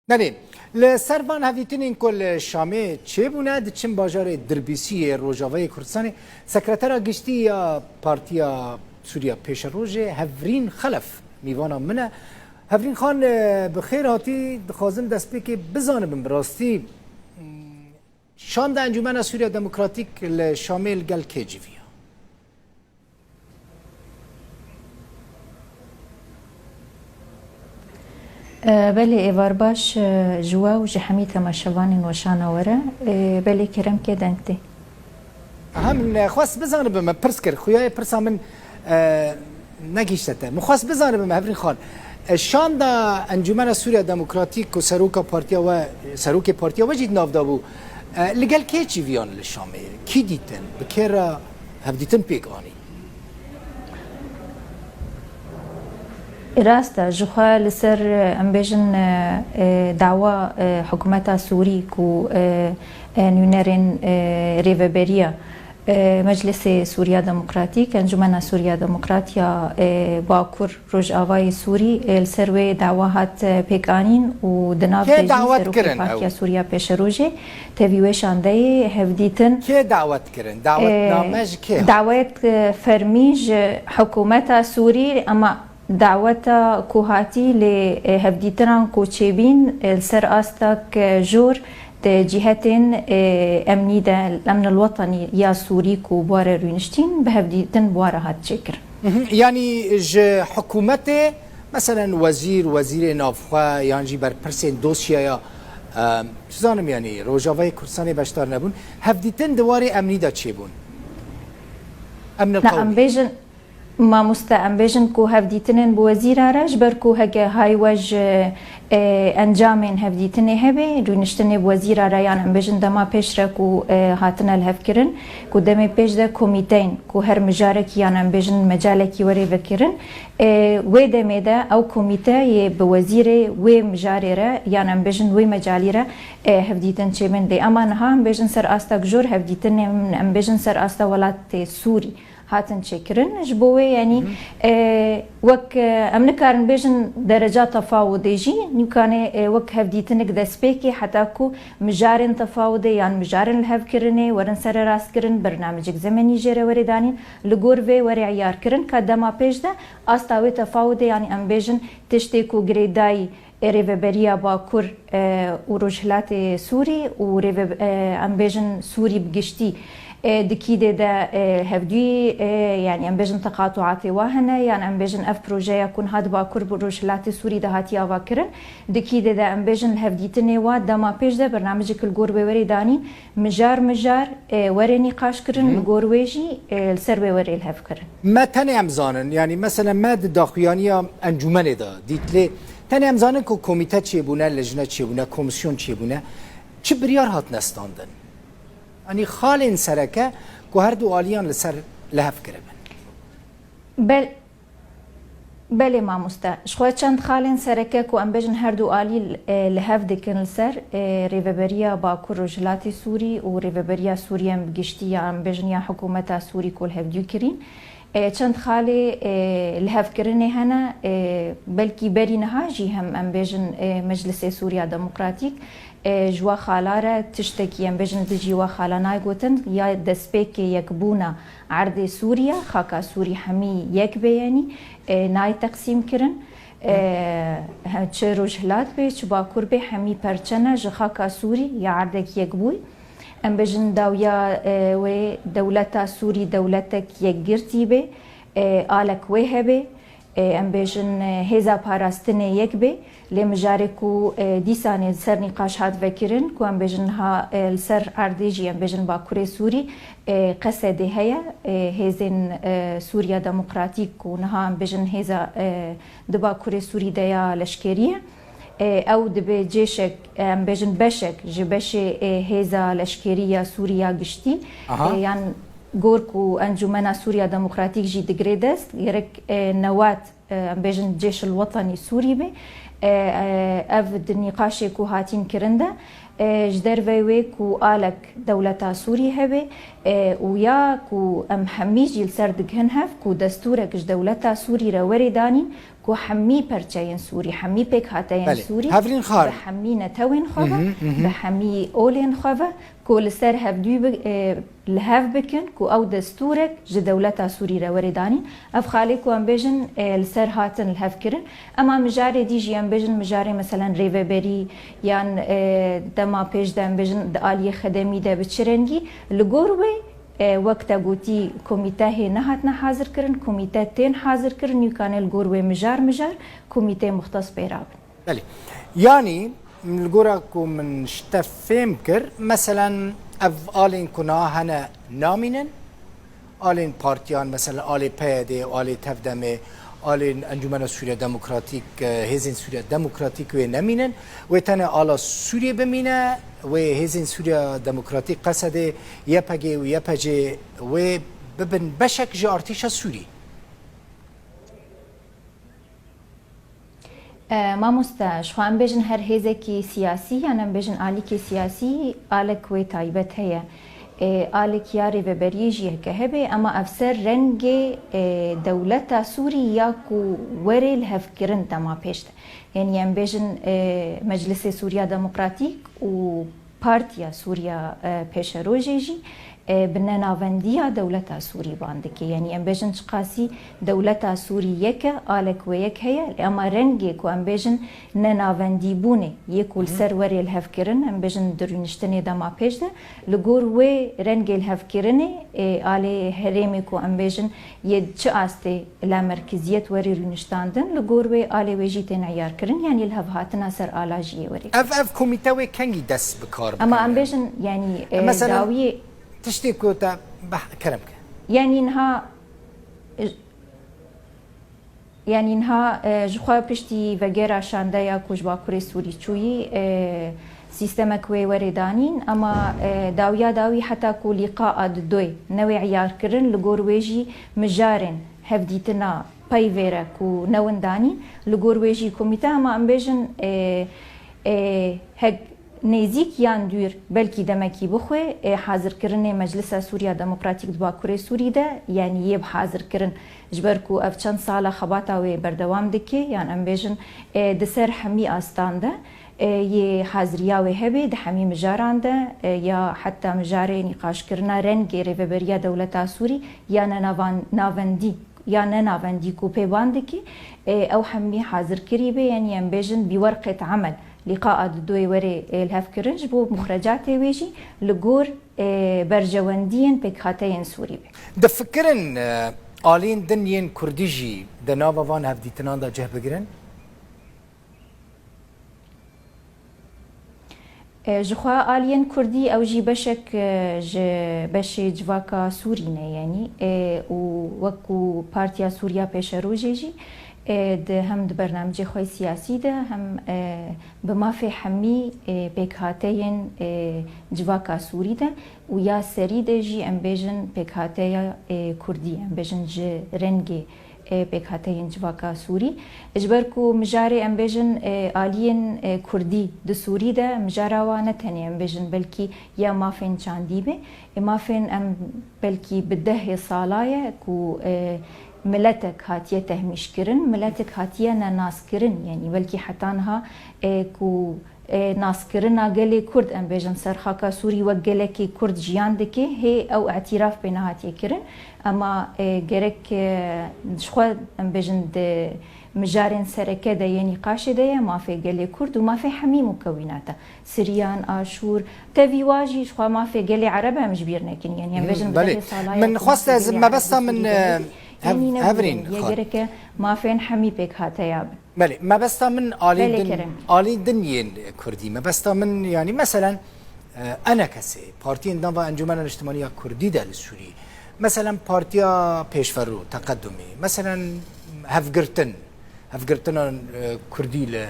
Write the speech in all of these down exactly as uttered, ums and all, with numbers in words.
Belê, li ser van hevdîtinên ku li Şamê çêbûne, diçin bajarê Dirbîsiyê Rojavayê Kurdistanê. Sekretera Giştî ya Partiya Sûriya Pêşerojê Hevrîn Xelef mîvana min e. Hevrîn Xan, e, bi xêr hatî. Dixwazim destpêkê bizanibim, bi rastî, hmm, şanda Encûmena Sûriya Demokratîk li Şamê li gel kê civiya? E, belê, êvar baş, e, ji we û ji hemî temaşevanên weşana we re. E, belê, kerem ke deng tê. Aha, min, e, xwest bizanibim, min pirs kir. Xuyayê pirsa min, e, negihişte te. Min xwest bizanibim, Hevrîn Xan. E, şanda Encûmena Sûriya Demokratîk ku seroka partiya we, serokê partiya we jî di nav de bû. E, li gel kê çîviyan li Şamê? Kî dîtin? Bi kê re hevdîtin pêk anî? Rast e, ji xwe li ser, e, em bêjin, e, e, dawa, e, hikûmeta Sûrî ku, e, e, nûnerên, e, rêveberiya, e, Meclisê Sûriya Demokratîk, Encûmena Sûriya Demokrat ya, e, Bakur Rojavayê Sûrî, e, li ser wê dawa hat, e, pêkanîn û di nav de jî Serokê Partiya Sûriya Pêşerojê tevî wê şandeyê hevdîtin. Kê dawet kirin? Dawetname ji kê hat? Dawet, e, fermî ji hikûmeta Sûrî, ema daweta ku hatî lê, e, hevdîtinan ku çêbîn, e, li ser astek, e, jor di cîhetên, e, emnî de, Emn el Wetenî ya Sûrî ku bi we re rûniştîn, bi hevdîtin bi we re hat çêkirin. Mhm. Yanî ji hikûmetê, meselen wezîr, wezîrê navxwe yan jî berpirsên dosyaya, em, dizanim, yanî Rojavayê Kurdistanê beşdar nebûn, hevdîtin di warê emnî de çêbûn? Emn el Na, em Qewmî. bêjin, mamoste, em bêjin ku hevdîtinên bi wezîra re, ji ber ku heke hay we ji, e, encamên hevdîtinê hebe, rûniştinê bi wezîra re, yan em bêjin dema pêş re ku, e, hatine lihevkirin, ku demê pêş de komîteyên ku her mijarekî, yan em bêjin mecalekî were vekirin, e, wê demê de ew komîte yê bi wezîrê wê mijarê re, yan em bêjin wê mecalî re, e, hevdîtin çêbin dê. Ema niha em bêjin ser astek jor hevdîtinên, em bêjin ser asta welatê Sûrî hatin çêkirin. Ji bo wê, yanî, e, wek, e, em nikarin bêjin dereca tefawudê jî, nîkanê, e, wek hevdîtinik destpêkê heta ku mijarên tefawudê yan mijarên lihevkirinê werin sererastkirin, bernamecek zemenî jê re were danîn, li gor vê were îyarkirin ka dema pêş de asta wê tefawudê, yanî em bêjin tiştê ku girêdayî, e, Rêveberiya Bakur, e, û Rojhilatê Sûrî û rêve-, e, em bêjin Sûrî bi giştî, e, di kîdê de, e, hevdûyî, e, yanî em bêjin teqatuatê wa hene, yan em bêjin ev projeya ku niha di Bakur bi Rojhilatê Sûrî de hatiye avakirin, di kîdê de em bêjin li hevdîtinê wa dema pêş de bernamecek li gor wê were danîn, mijar mijar, e, were nîqaş kirin, Hı. li gor wê jî, e, li ser wê were lihevkirin. Me tenê em zanin, yanî meselen me di daxuyaniya encûmenê de dît, lê tenê em zanin ku komîte çêbûne, lejne çêbûne, komîsyon çêbûne. Çi biryar hatine standin? Yanî xalên sereke ku her du aliyan li ser lihev kiribin. Bel-, belê mamoste. Ji xwe çend xalên sereke ku em bêjin her du alî, e, lihev dikin li ser, e, Rêveberiya Bakur Rojhilatê Sûrî û Rêveberiya Sûriyên bi giştî ya em bêjin ya hikûmeta Sûrî ku lihevdû kirîn. E, çend xalê, e, lihevkirinê hene, e, belkî berî niha jî hem em bêjin, e, Meclisê Sûriya Demokratîk, e, ji we xala re tiştekî em bêjin dijî we xala nayê gotin, ya destpêkê yekbûna erdê Sûriye, xaka Sûrî hemî yek bê, yanî, e, nayê teqsîm kirin. E, he, çi Rojhilat bê, çi Bakur bê, hemî perçe ne ji xaka Sûrî ya erdek yekbûyî. Em bêjin dawiya, e, wê dewleta Sûrî dewletek yekgirtî bê, e, alek wê hebe, e, em bêjin, e, hêza parastinê yek bê, lê mijarê ku, e, dîsanê li ser nîqaş hat vekirin, ku em bêjin niha, e, li ser erdê jî em bêjin Bakurê Sûrî, e, Qesedê heye, e, hêzên, e, Sûriya Demokratîk ku niha em bêjin hêza, e, di Bakurê Sûrî de ya leşkerî ye. E, ew dibe cêşek, e, em bêjin beşek ji beşê, e, hêza leşkerî ya Sûrî ya giştî, Aha. e, yan gor ku Encûmena Sûriya Demokratîk jî digire dest, gerek, e, newat, e, em bêjin Cêş el Wetenî Sûrî be. E, e, ev di nîqaşê ku hatîn kirin de, e, ji derveyê wê ku alek dewleta Sûrî hebe, e, û ya ku em hemî jî li ser digihin hev ku destûrek ji dewleta Sûrî re were danîn, Ku hemî perçeyên Sûrî, hemî pêkhateyên Belê. Sûrî Hevrîn xar. Bi hemî netewên xwe ve, Mhm, mhm. bi hemî olên xwe ve, ku li ser hevdû bi, e, li hev bikin, ku ew destûrek ji dewleta Sûrî re were danîn. Ev xalê ku em bêjin, e, li ser hatin li hev kirin. Ema mijarê dî jî em bêjin mijarê meselen rêveberî yan, e, dema pêş de em bêjin di aliyê xedemî de bi çi rengî, li gor wê, e, wek te gotî komîte hê nehatine hazir kirin, komîte tên hazir kirin, nûkanê li gor wê mijar mijar komîteyê muxtes pê rabin. Belê. Yanî, li gora ku min ji te fêm kir, meselen ev alên ku niha hene namînin, alên partiyan, mesela alê P Y D'ê, alê TEV-DEMê, alên Encûmena Sûriya Demokratîk, e, Hêzên Sûriya Demokratîk wê nemînin, wê tenê ala Sûriyê bimîne, wê Hêzên Sûriya Demokratîk, Qesedê, Y P G û Y P G wê bibin beşek ji artêşa Sûrî. E, mamoste, ji xwe em bêjin her hêzekî siyasî, yan em bêjin alîkê siyasî, alek wê taybet heye. E, alek ya rêveberiyê jî heke hebe, ema ev ser rengê, e, dewleta Sûrî ya ku were li hev kirin dema pêş de. Yanî em bêjin, e, Meclisê Sûriya Demokratîk û Partiya Sûriya, e, Pêşerojê jî, e, bi nenavendiya dewleta Sûrî ban dike. Yanî em bêjin çiqasî dewleta Sûrî yek e, alek wê yek heye, ema rengê ku em bêjin nenavendîbûnê yê ku li Hı. ser werê li hev kirin, em bêjin di rûniştinê dema pêş de, li gor wê rengê li hev kirinê, e, alê herêmê ku em bêjin yê çi astê lamerkeziyet werê rûniştandin, li gor wê alê wê jî tên eyarkirin, yanî li hev hatina ser ala jî yê werê. Ev, ev komîte wê kengî dest bi kar Ama em bikin? bêjin, yanî, e, Mesela, dawiyê tiştê ku te beh-, kerem ke. Yanî niha, e, yanî niha, e, ji xwe piştî vegera şandeya ku ji Bakurê Sûrî çûyî, e, sîstemek wê werê danîn, ama, e, dawiya dawî heta ku lîqa a didoyê newê eyarkirin, li gor wê jî mijarên hevdîtina peyvê re ku newin danîn, li gor wê jî komîte, ama em bêjin, e, e, hek nêzîk yan dûr, belkî demekî bixwe, e, hazirkirinê Meclisa Sûriya Demokratîk di Bakurê Sûrî de, yanî yê bi hazirkirin, ji ber ku ev çend sala xebata wê berdewam dike, yan em bêjin, e, di ser hemî astan de, e, yê haziriya wê hebe, di hemî mijaran de, e, ya heta mijarê nîqaşkirina rengê rêveberiya dewleta Sûrî ya nenavan-, navendî, ya nenavendî ku pê ban dike, e, ew hemî hazirkirî be, yanî em bêjin bi werqet emel, lîqa a didoyê werê, e, li hev kirin, ji bo muxrecatê wê jî li gor, e, berjewendiyên pêkhateyên Sûrî be. Difikirin, e, aliyên din yên Kurdî jî di nava van hevdîtinan de cih bigirin? E, ji xwe aliyên Kurdî ew jî beşek, e, ji beşê civaka Sûrî ne, yanî, e, û wek ku Partiya Sûriya Pêşerojê jî, e, di hem di bernamecê xwe siyasî de hem, e, bi mafê hemî, e, pêkhateyên, e, civaka Sûrî de û ya serî de jî em bêjin pêkhateya, e, Kurdî, em bêjin ji rengê e, pêkhateyên civaka Sûrî. Ji ber ku mijarê, em bêjin, e, aliyên, e, Kurdî di Sûrî de mijara wa ne tenê, em bêjin, belkî ya mafên çandî be. E, mafên em belkî bi dehê sala ye ku, e, miletek hatiye tehmîşkirin, miletek hatiye nenaskirin. Yanî belkî heta niha, e, ku e, naskirina gelê Kurd, em bêjin, ser xaka Sûrî wek gelekî Kurd jiyan dike, hê ew îtîraf pê nehatiye kirin. Ema, e, gerek, e, ji xwe, em bêjin, di mijarên sereke de yê nîqaşê de ye, mafê gelê Kurd û mafê hemî mukewînata. Siriyan, Aşûr, tevî wa jî ji xwe mafê gelê Ereb em ji bîr nekin. Yanî, em Hmm, bêjin, bi belê. dehê sala ye Min ku xwest mafê ez gelê Ereb mebesta di min, Sûrî de e, hebe. hev-, Yanî, ne hevrîn bûye, ye xwe. gereke mafên hemî pêkhateya bin. Belê, mebesta min alî Belê din, Kerem. alî din yên Kurdî. Mebesta min, yanî, meselen, e, enekesê, partiyên nava Encûmena Niştimanî ya Kurdî de li Sûrî. Meselen, Partiya Pêşverû, Teqedumê. Meselen, Hevgirtin, Hevgirtina, e, Kurdî li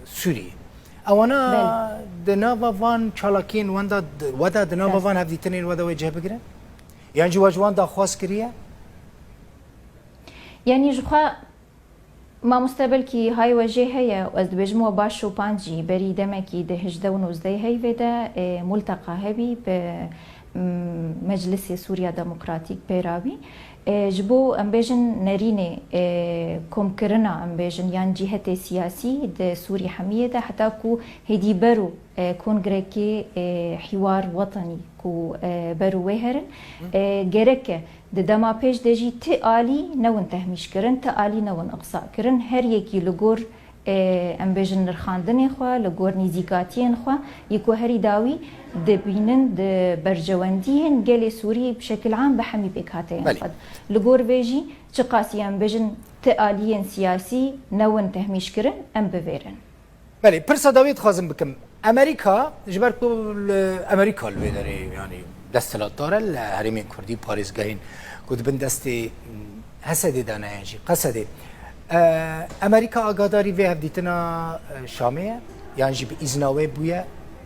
Sûrî. Ewana Belê. di nava van çalakiyên wenda, weda di nava Rast. van hevdîtinên weda wê cih bigirin? Yan jî we ji wan daxwaz kiriye? Yanî ji xwe Mamoste, belkî hay we jê heye û ez dibêjim we baş şopand jî, berî demekî di hejdeh û nozdeh heyvê de, e, multeqa hebî bi Meclisê Sûriya Demokratîk pêra wî, e, ji bo, em bêjin, nerînê, e, komkirina, em bêjin, yan cîhetê siyasî di Sûrî hemiyê de, heta ku hêdî ber û, e, kongrekê, e, Hiwar Wetenî ku, e, ber û wê herin, e, gerek e di dema pêş de jî ti alî newin tehmîşkirin, ti alî newin iqsakirin, her yekî li gor, e, em bêjin, nirxandinê xwe, li gor nîzîkatiyên xwe, yê ku herî dawî dibînin di berjewendiyên gelê Sûrî bi şekil am bi hemî pêkhateyên Belê. xwe de. Li gor vê jî çiqasî, em bêjin, ti aliyên siyasî newin tehmîşkirin, em bivêrin. Belê, pirsa dawî dixwazim bikim. Amerîka, ji ber ku li Amerîka li vê derê, yanî, desthilatdar e, li herêmên Kurdî, parêzgehên ku di bin destê, mm, Hesedê de ne, yan jî Qesedê. E, Amerîka agadarî vê hevdîtina, e, Şamê ye? Yan jî bi îzna wê bûye,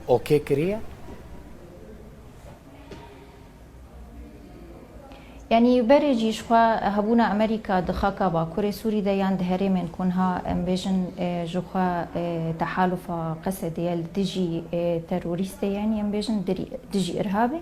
okê kiriye? Yanî berê jî ji xwe hebûna Amerîka di xaka Bakurê Sûrî de yan di herêmên ku niha, em bêjin, e, ji xwe, e, tehalufa Qesedê ye li dijî, e, terorîstê, yanî, em bêjin, dirî-, dijî irhabê.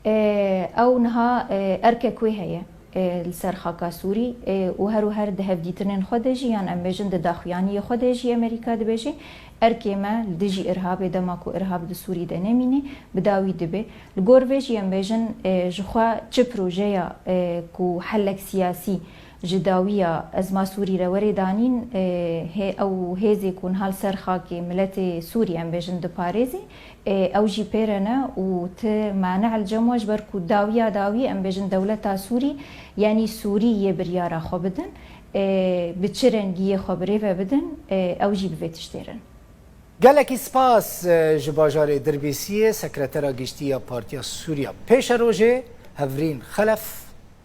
E, ew niha, e, erkek wê heye, e, li ser xaka Sûrî, e, û her û her di hevdîtinên xwe de jî, yan, em bêjin, di daxuyaniyê xwe de jî Amerîka dibêje, erkê me li dijî irhabê, dema ku irhab di Sûrî de nemîne, bi dawî dibe. Li gor vê jî em bêjin, e, ji xwe çi projeya, e, ku helek siyasî ji dawiya ezma Sûrî re were danîn, e, hê-, ew hêzê ku niha li ser xakê miletê Sûrî, em bêjin, diparêzê, e, ew jî pê re ne û ti mane li cem we, ji ber ku dawiya dawî, em bêjin, dewleta Sûrî, yanî Sûrî yê biryara xwe bidin, e, bi çi rengiyê xwe birêve bidin, e, ew jî bi vê tiştê re ne. Gelekî spas, e, ji bajarê Dirbêsiyê, sekretera giştî ya Partiya Sûriya Pêşerojê, Hevrîn Xelef,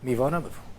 mîvana min bû.